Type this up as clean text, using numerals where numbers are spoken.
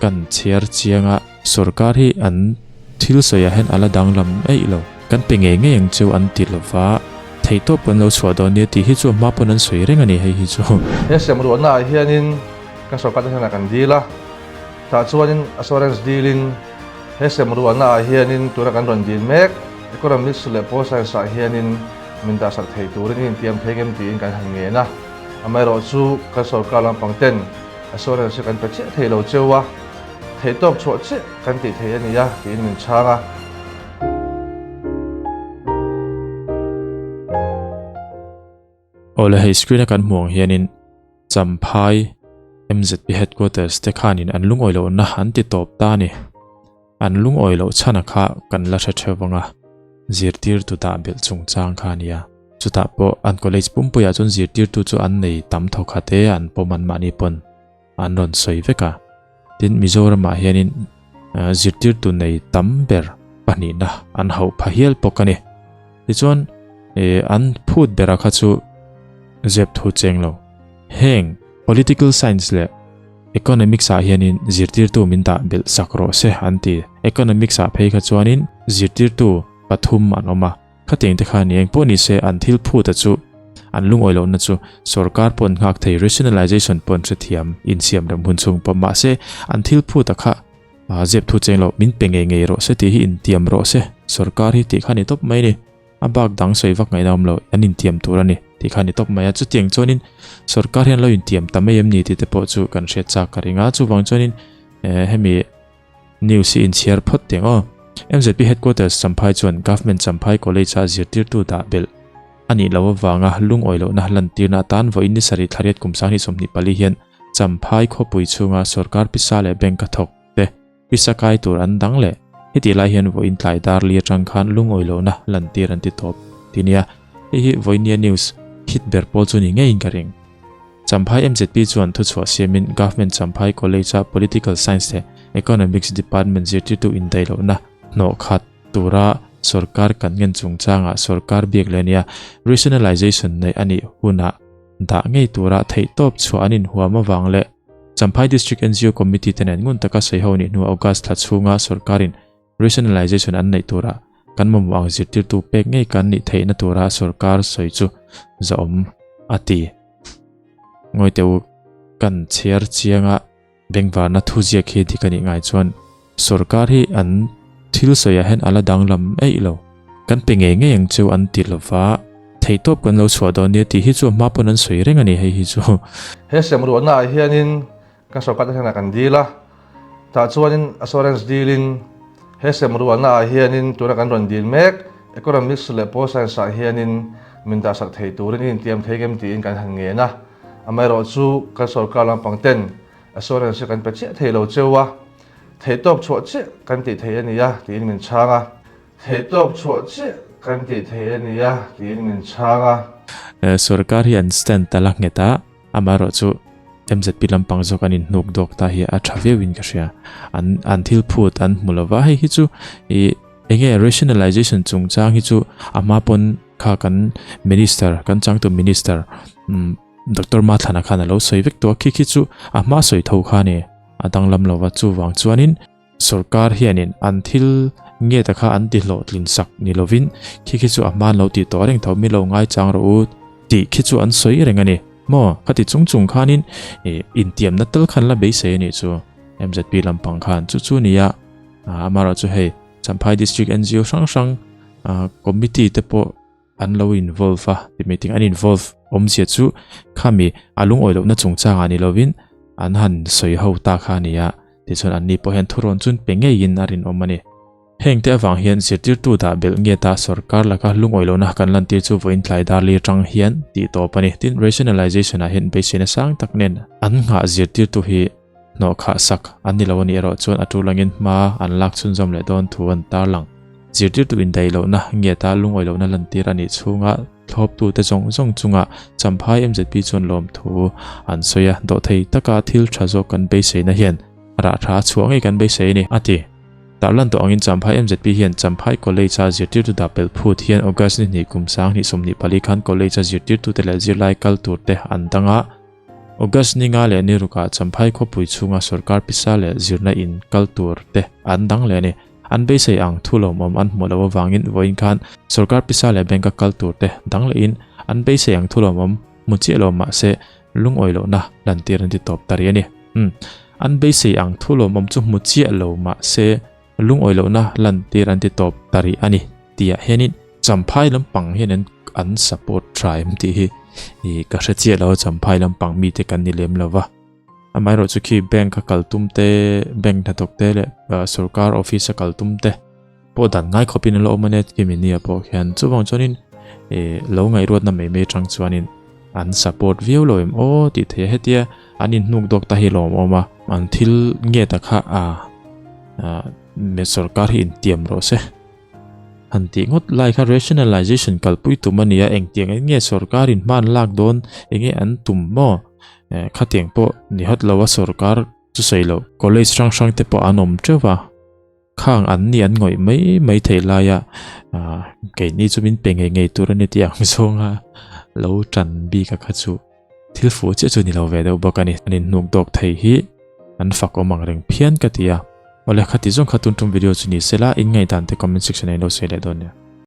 Kan chhiar chiang a, sorkar hi an thil sawiah hian a la danglam eih lo. Kan pe ngei ngei ang cheu an ti lova, theihtawp kan lo chhuah dawn nia tih hi chu a hma pawn an sawi reng a ni hei hi chu. He semruahna ah hianin kan sorkar te hnenah kan dil a, tah chuanin assurance dilin he semruahna ah hianin tuna kan rawn dil mek Economics leh Pol Science ah hianin min dahsak thei turin in intiam thei ngem tiin kan han ngen a, amaherawhchu kan sorkar lampang ten Assurance hi kan pe chiah thei lo cheu a, theihtawp chhuah chiah kan tih thei a nia tiin min chhang a. Awle hei screen a kan hmuh ang hianin Champhai MZP headquarters te khanin an lungawi lohna an ti tawp ta a ni. An lungawi loh chhan a kha kan la hre theuh vang a, zirtirtu dah belh chungchang kha a nia. Chutah pawh an college pumpuiah chuan zirtirtu chu an nei tam thaw khat e, an pawm an mahni pawn an rawn sawi vek a. Tin, Mizoramah hianin zirtirtu nei tam ber pahnihna an hauh pha hial bawk a ni. Tichuan, an phut bera kha chu zep thu cheng lo. Heng political science leh Economics ah hianin zirtirtu min dah belh sak rawh se an ti. Economics ah phei kha chuanin zirtirtu pathum an awm a, khatiang te khan eng pawh ni se an thil phut a chu an lungawi lohna chu sorkar pawn nghak thei rationalization pawn hrethiam insiam rem hun chhung pawh mahse an thil phut a kha zep thu cheng loh min pe ngei ngei rawh se tih hi intiam rawh se sorkar hi tih kha ni tawp mai ni. A bak dang sawi vak ngaihna awm lo, an intiam tur a ni tih kha a ni tawp mai a. Chutiang chuanin sorkar hian lo intiam ta mai em ni tih te pawh chu kan hriat chak ka ring a. Chuvang chuanin hemi news hi inchhiar phawt teng aw. MZP headquarters Champhai chuan Government Champhai College-a zirtirtu dah belh a nih loh avanga lungawi lohna lantirna atan vawiin ni sarih thlariat kum 2024 hian Champhai khawpui chhunga sorkar pisa leh bank a thawk te Pisa kai tur an dang leh. Hetih lai hian vawiin tlai dar li atang khan lungawi lohna lantir an ti tawp ti nia. Hei hi vawinia news hit ber pawl chu ni ngeiin ka ring. Champhai MZP chuan thuchhuah siamin Government Champhai College-a Political Science leh Economics Department zirtirtu indaih lohna hnawh khat tura sorkar kan ngen chungchangah sorkar biak leh nia rationalization neih a nih hunah dah ngei tura theihtawp chhuah an inhuam avang leh Champhai District NGO Committee te nen ngun taka sawi ho nih hnuah August thla chhunga sorkarin rationalization an neih turah kan mamawh ang zirtirtu pek ngei kan nih theihna tura sorkar sawi chu zahawm a ti. Ngawi teh u, kan chhiar chianga bengvarna thuziak hi dik a nih ngai chuan sorkar hi an thil sawiah hian a la danglam eih lo. Kan pe ngei ngei ang cheu an ti lova, theihtawp kan lo chhuah dawn nia tih hi chu a hma pawn an sawi reng a ni hei hi chu. He semruahna ah hianin kan sorkar te hnenah kan dil a, tah chuanin assurance dilin he semruahna ah hianin tuna kan rawn dil mek Economics leh Pol Science ah hianin min dahsak thei turin in intiam thei ngem tiin kan han ngen a, amaherawhchu kan sorkar lampang ten assurance hi kan pe chiah thei lo cheu a, theihtawp chhuah chiah kan tih thei a nia tiin min chhang a. Theihtawp chhuah chiah kan tih thei a nia tiin min chhang a. Sorkar hi an stand ta la nghet a, amaherawh chu MZP lampang zawk an inhnuk dawk ta hi a tha viauin ka hria. An an thil phut an hmu lova, hei hi chu ih enge rationalization chungchang hi chu a hma pawn kha kan minister kan changtu minister Doctor Mathlana khan a lo sawi vek tawh a, khi khi chu a hma sawi tho kha a ni a danglam lova chuvang chuanin Sorkar hianin an thil nge ta kha an ti hlawhtlin sak ni lovin khi khi chu a hman lo tih tawh reng tho mi lo ngaichang rawh u tih khi chu an sawi reng a ni maw? Khati chung chung khanin ih intiamna tal khan la beisei a nih chu MZP lampang khan chu chu nia amaherawh chu hei Champhai District NGO hrang hrang committee te pawh an lo involve a ti meeting an involve awmzia chu khami a lungawi lohna chungchangah ni lovin an han sawi ho ta kha a ni a tichuan an ni pawh hian thurawn chun pe ngeiin a rinawm a ni. Heng te avang hian zirtirtu dah belh nge ta sorkar laka lungawi lohna kan lantir chu vawiin tlai dar li atang hian tih tawp a ni. Tin, rationalization ah hian beiseina sang tak nen an nghah zirtirtu hi hnawh khah sak an ni lo a nih erawh chuan a tul angin hma an lak chhunzawm leh dawn thu an tarlang. Zirtirtu indaih lohna ngiata lungawi lohna lantir a nih chhunga thlawptute zawng zawng chunga Champhai MZP chuan lawmthu an sawi a, dawhthei taka thil tha zawk kan beiseina hian rah tha a chhuah ngei kan beisei a ni, a ti. Tarlan tawh angin Champhai MZP hian Champhai College-a zirtirtu dah pelh phut hian August ni hnih kum 2024 khan College-a zirtirtute leh zirlai kal turte an dang a. August ni nga leh ni rukah Champhai khawpui chhunga sorkar pisa leh zirna in kal tur te an dang leh a ni. An beisei ang thu lawmawm an hmuh loh avangin vawiin khan sorkar pisa leh bank a kal tur te dang lehin an beisei ang thu lawmawm hmu chiah lo mahse lungawi lohna lantir an ti tawp ta rih a ni. Umm. An beisei ang thu lawmawm chu hmu chiah lo mahse lungawi lohna lantir an ti tawp ta rih a ni tihah hianin Champhai lampang hian an an support tha em tih hi ih ka hre chiah lo a Champhai lampang mite kan ni lem lo va. Amaherawhchu khi bank a kal tum te, bank hnathawk te leh sorkar office a kal tum te pawh dan ngai khawpin a la awm a nia kimi nia pawh khian chuvang chuanin ih lo ngaihruatna mai mai atang chuanin an support viau lo em aw tih theih a hetia an inhnuk dawk ta hi lawmawm a an thil nge ta kha a sorkar hi intiam rawh se. Han tih ngawt lai kha rationalization kalpui tum a ni a, engtiang in nge sorkar in hma an lak dawn, enge an tum maw? Eh, khatiang pawh ni hawt lo a sorkar chu sawi loh. College hrang hrang te pawh an awm teuh a, khang an ni an ngawih mai mai theih lai a, ah keini chu min pe ngei ngei tur a ni tih ang zawng a lo tan bik a kha chu thil fuh chiah chu ni lo ve deuh bawk a ni. An inhnuk dawk thei hi an fak awm ang reng phian ka ti a. Awle khati zawng kha tun tum video chu ni sela, in ngaihdan te comment section ah in lo sawi leh dawn nia.